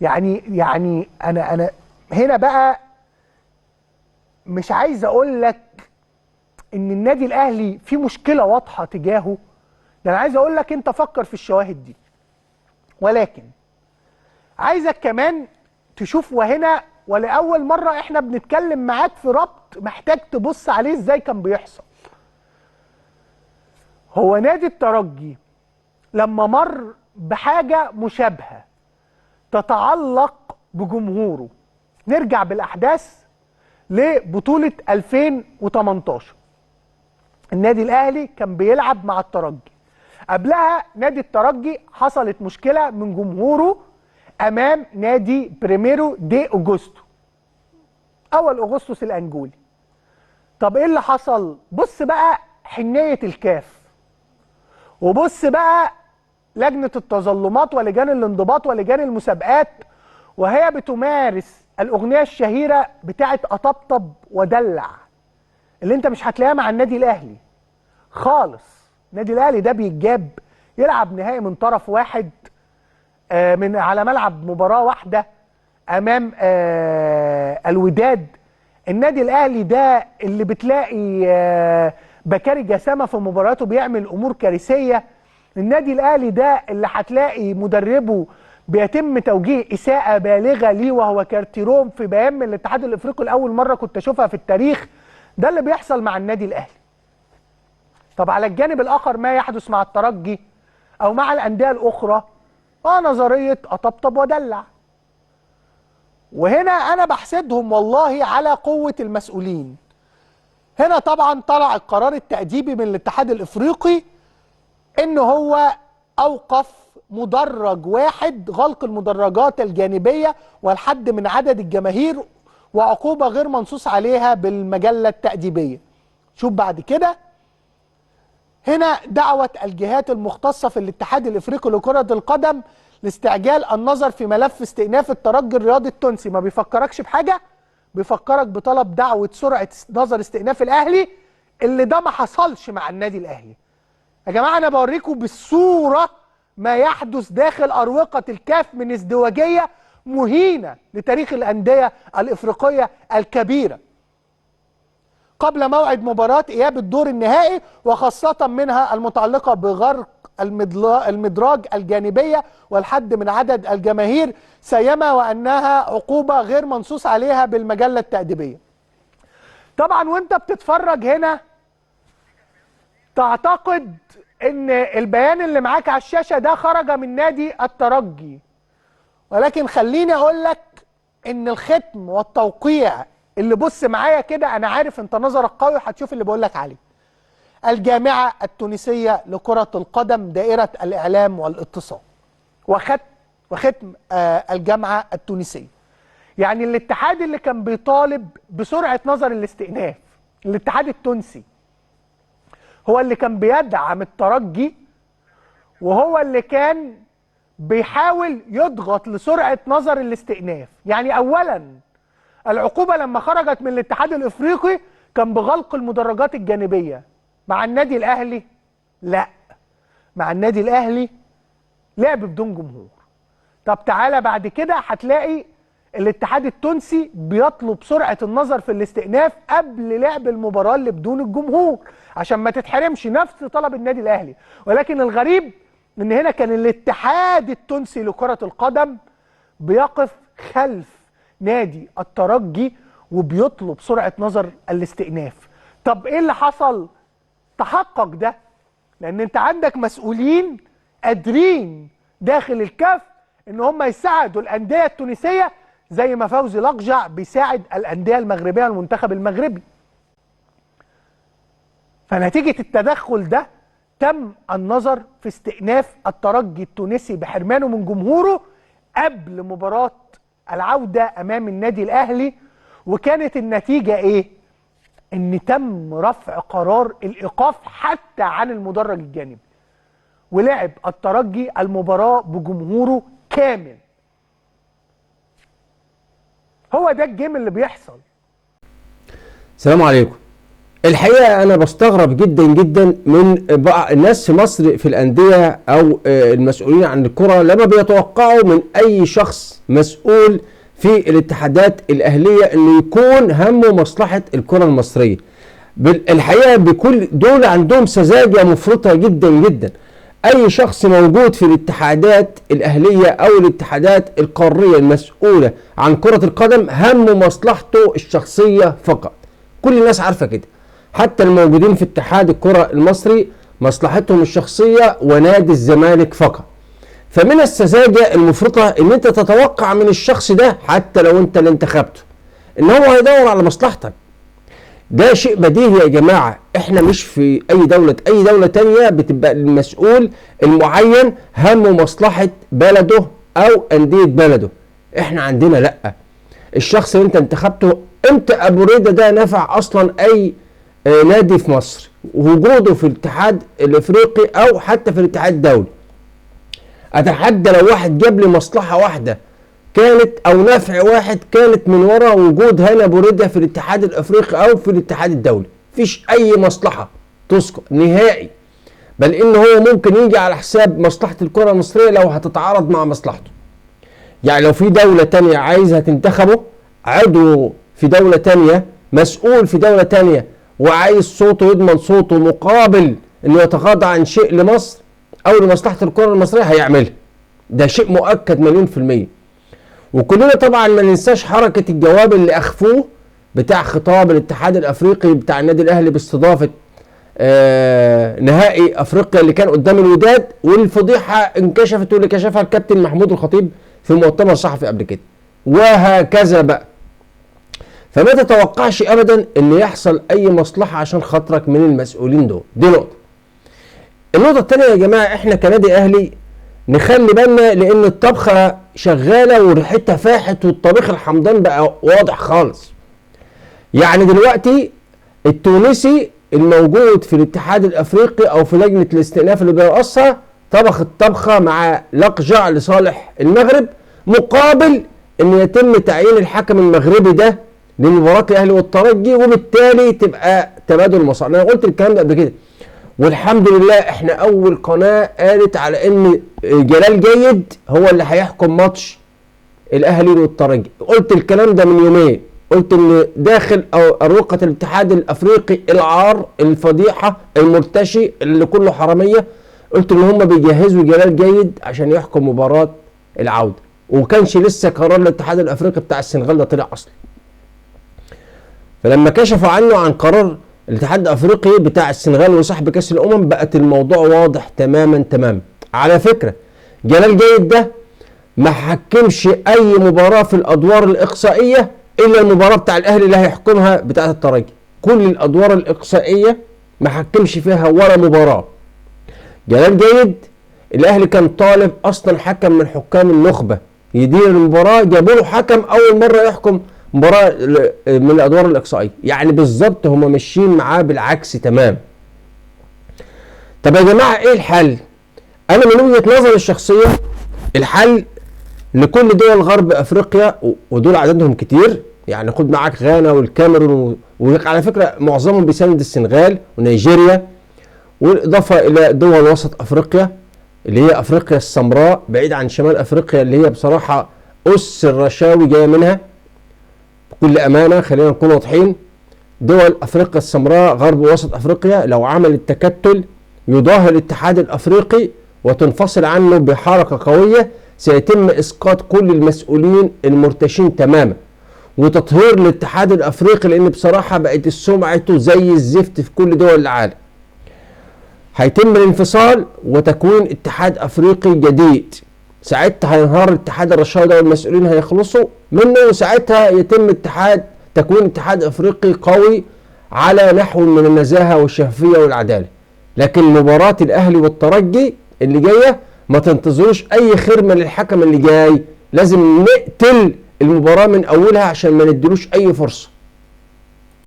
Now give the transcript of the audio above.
يعني انا هنا بقى مش عايز اقول لك ان النادي الاهلي في مشكلة واضحة تجاهه، ده انا عايز اقول لك انت فكر في الشواهد دي، ولكن عايزك كمان تشوف. وهنا ولاول مرة احنا بنتكلم معاك في ربط محتاج تبص عليه ازاي كان بيحصل. هو نادي الترجي لما مر بحاجة مشابهة تتعلق بجمهوره، نرجع بالاحداث لبطولة 2018، النادي الاهلي كان بيلعب مع الترجي. قبلها نادي الترجي حصلت مشكلة من جمهوره امام نادي بريميرو دي اوجوستو، اول اغسطس الانجولي. طب ايه اللي حصل؟ بص بقى حنيه الكاف، وبص بقى لجنة التظلمات ولجان الانضباط ولجان المسابقات وهي بتمارس الاغنية الشهيرة بتاعت اطبطب ودلع، اللي انت مش هتلاقيها مع النادي الاهلي خالص. النادي الاهلي ده بيتجاب يلعب نهائي من طرف واحد، من على ملعب مباراة واحدة امام الوداد. النادي الاهلي ده اللي بتلاقي بكاري جسامه في مباراته بيعمل امور كارثية. النادي الاهلي ده اللي هتلاقي مدربه بيتم توجيه اساءه بالغة ليه وهو كارتيروم في بيان من الاتحاد الافريقي لاول مرة كنت اشوفها في التاريخ. ده اللي بيحصل مع النادي الاهلي. طب على الجانب الاخر ما يحدث مع الترجي او مع الاندية الاخرى، نظرية اطبطب ودلع. وهنا انا بحسدهم والله على قوة المسؤولين. هنا طبعا طلع القرار التأديبي من الاتحاد الافريقي ان هو اوقف مدرج واحد، غلق المدرجات الجانبية والحد من عدد الجماهير، وعقوبه غير منصوص عليها بالمجله التأديبيه. شوف بعد كده هنا دعوة الجهات المختصة في الاتحاد الافريقي لكرة القدم لاستعجال النظر في ملف استئناف الترجي الرياضي التونسي. ما بيفكركش بحاجة، بيفكرك بطلب دعوة سرعة نظر استئناف الاهلي، اللي ده ما حصلش مع النادي الاهلي. يا جماعة انا بوريكم بالصورة ما يحدث داخل أروقة الكاف من ازدواجية مهينة لتاريخ الأندية الافريقية الكبيرة قبل موعد مباراة إياب الدور النهائي، وخاصة منها المتعلقة بغرق المدراج الجانبية والحد من عدد الجماهير، سيما وأنها عقوبة غير منصوص عليها بالمجلة التأديبية. طبعا وانت بتتفرج هنا تعتقد ان البيان اللي معاك على الشاشة ده خرج من نادي الترجي، ولكن خليني اقول لك ان الختم والتوقيع اللي بص معايا كده، انا عارف انت نظرك قوي وهتشوف اللي بقول لك عليه. الجامعة التونسية لكرة القدم، دائرة الإعلام والاتصال، وختم الجامعة التونسية. يعني الاتحاد اللي كان بيطالب بسرعة نظر الاستئناف، الاتحاد التونسي، هو اللي كان بيدعم الترجي، وهو اللي كان بيحاول يضغط لسرعة نظر الاستئناف. يعني أولا العقوبة لما خرجت من الاتحاد الإفريقي كان بغلق المدرجات الجانبية. مع النادي الأهلي لا، مع النادي الأهلي لعب بدون جمهور. طب تعالى بعد كده هتلاقي الاتحاد التونسي بيطلب سرعة النظر في الاستئناف قبل لعب المباراة اللي بدون الجمهور عشان ما تتحرمش، نفس طلب النادي الأهلي. ولكن الغريب ان هنا كان الاتحاد التونسي لكرة القدم بيقف خلف نادي الترجي وبيطلب سرعة نظر الاستئناف. طب ايه اللي حصل؟ تحقق ده، لان انت عندك مسؤولين قادرين داخل الكاف ان هم يساعدوا الاندية التونسية زي ما فوزي لقجع بيساعد الاندية المغربية والمنتخب المغربي. فنتيجة التدخل ده تم النظر في استئناف الترجي التونسي بحرمانه من جمهوره قبل مباراة العودة امام النادي الاهلي. وكانت النتيجة ايه؟ ان تم رفع قرار الايقاف حتى عن المدرج الجانبي، ولعب الترجي المباراة بجمهوره كامل. هو ده الجيم اللي بيحصل. السلام عليكم. الحقيقة انا بستغرب جدا جدا من بعض الناس في مصر في الاندية او المسؤولين عن الكره لما بيتوقعوا من اي شخص مسؤول في الاتحادات الاهلية انه يكون همه مصلحة الكره المصرية. الحقيقة بكل دول عندهم سذاجة مفرطة جدا جدا. اي شخص موجود في الاتحادات الاهلية او الاتحادات القارية المسؤولة عن كره القدم همه مصلحته الشخصية فقط. كل الناس عارفه كده، حتى الموجودين في اتحاد الكره المصري مصلحتهم الشخصية ونادي الزمالك فقط. فمن السذاجة المفرطة ان انت تتوقع من الشخص ده حتى لو انت اللي انتخبته ان هو هيدور على مصلحتك. ده شيء بديهي يا جماعة، احنا مش في اي دولة، اي دولة تانية بتبقى المسؤول المعين همه مصلحة بلده او اندية بلده. احنا عندنا لا، الشخص اللي انت انتخبته امتى ابو ريده ده نفع اصلا اي نادي في مصر وجوده في الاتحاد الافريقي او حتى في الاتحاد الدولي؟ اتحدى لو واحد جاب لي مصلحة واحدة كانت او نفع واحد كانت من وراء وجود هاني ابو ريده في الاتحاد الافريقي او في الاتحاد الدولي. مفيش اي مصلحة تذكر نهائي، بل ان هو ممكن يجي على حساب مصلحة الكره المصرية لو هتتعارض مع مصلحته. يعني لو في دولة تانية عايزها تنتخبه، عضو في دولة تانية، مسؤول في دولة تانية، وعايز صوته يضمن صوته مقابل انه يتغاضى عن شيء لمصر او لمصلحة الكره المصرية، هيعملها. ده شيء مؤكد 1,000,000%. وكلنا طبعا ما ننساش حركة الجواب اللي اخفوه بتاع خطاب الاتحاد الافريقي بتاع النادي الاهلي باستضافه نهائي افريقيا اللي كان قدام الوداد، والفضيحة انكشفت واللي كشفها الكابتن محمود الخطيب في مؤتمر صحفي قبل كده، وهكذا بقى. فما تتوقعش ابدا ان يحصل اي مصلحة عشان خاطرك من المسؤولين دول. دي نقطة. النقطة الثانية يا جماعة، احنا كنادي اهلي نخلي بالنا لان الطبخة شغالة وريحتها فاحت والطبيخ الحمضان بقى واضح خالص. يعني دلوقتي التونسي الموجود في الاتحاد الافريقي او في لجنة الاستئناف اللي بيرأسها طبخ الطبخة مع لقجع لصالح المغرب، مقابل ان يتم تعيين الحكم المغربي ده لمباراة الاهلي والترجي، وبالتالي تبقى تبادل مصالح. انا قلت الكلام ده قبل كده، والحمد لله احنا اول قناة قالت على ان جلال جيد هو اللي هيحكم ماتش الاهلي والترجي. قلت الكلام ده من يومين، قلت ان داخل اروقة الاتحاد الافريقي العار الفضيحة المرتشي اللي كله حرامية، قلت ان هم بيجهزوا جلال جيد عشان يحكم مباراة العودة، وكانش لسه قرار الاتحاد الافريقي بتاع السنغال ده طلع اصلا. فلما كشفوا عنه عن قرار الاتحاد الافريقي بتاع السنغال وسحب كاس الامم، بقت الموضوع واضح تماما تماما. على فكرة جلال جيد ده ما حكمش اي مباراة في الادوار الاقصائية الا المباراة بتاع الاهلي اللي هيحكمها بتاعه الترجي. كل الادوار الاقصائية ما حكمش فيها ولا مباراة. جلال جيد الاهلي كان طالب اصلا حكم من حكام النخبة يدير المباراة، جابوا له حكم اول مرة يحكم مباراة من الادوار الاقصائية. يعني بالظبط هما ماشيين معاه بالعكس تمام. طب يا جماعة ايه الحل؟ انا من وجهه نظري الشخصية الحل لكل دول غرب افريقيا، ودول عددهم كتير، يعني خد معاك غانا والكاميرون، وعلى فكرة معظمهم بيساند السنغال ونيجيريا، والاضافة الى دول وسط افريقيا اللي هي افريقيا السمراء بعيد عن شمال افريقيا اللي هي بصراحة اس الرشاوي جاية منها. بكل امانه خلينا نكون واضحين، دول افريقيا السمراء غرب ووسط افريقيا لو عمل التكتل يضاهي الاتحاد الافريقي وتنفصل عنه بحركة قوية، سيتم اسقاط كل المسؤولين المرتشين تماما وتطهير الاتحاد الافريقي، لان بصراحة بقت سمعته زي الزفت في كل دول العالم. هيتم الانفصال وتكوين اتحاد افريقي جديد، ساعتها هينهار الاتحاد الرشاوي ده والمسؤولين هيخلصوا منه، وساعتها يتم تكوين اتحاد افريقي قوي على نحو من النزاهة والشفافيه والعدالة. لكن مباراة الاهلي والترجي اللي جاية ما تنتظروش اي خير من الحكم اللي جاي، لازم نقتل المباراة من اولها عشان ما نديلوش اي فرصة.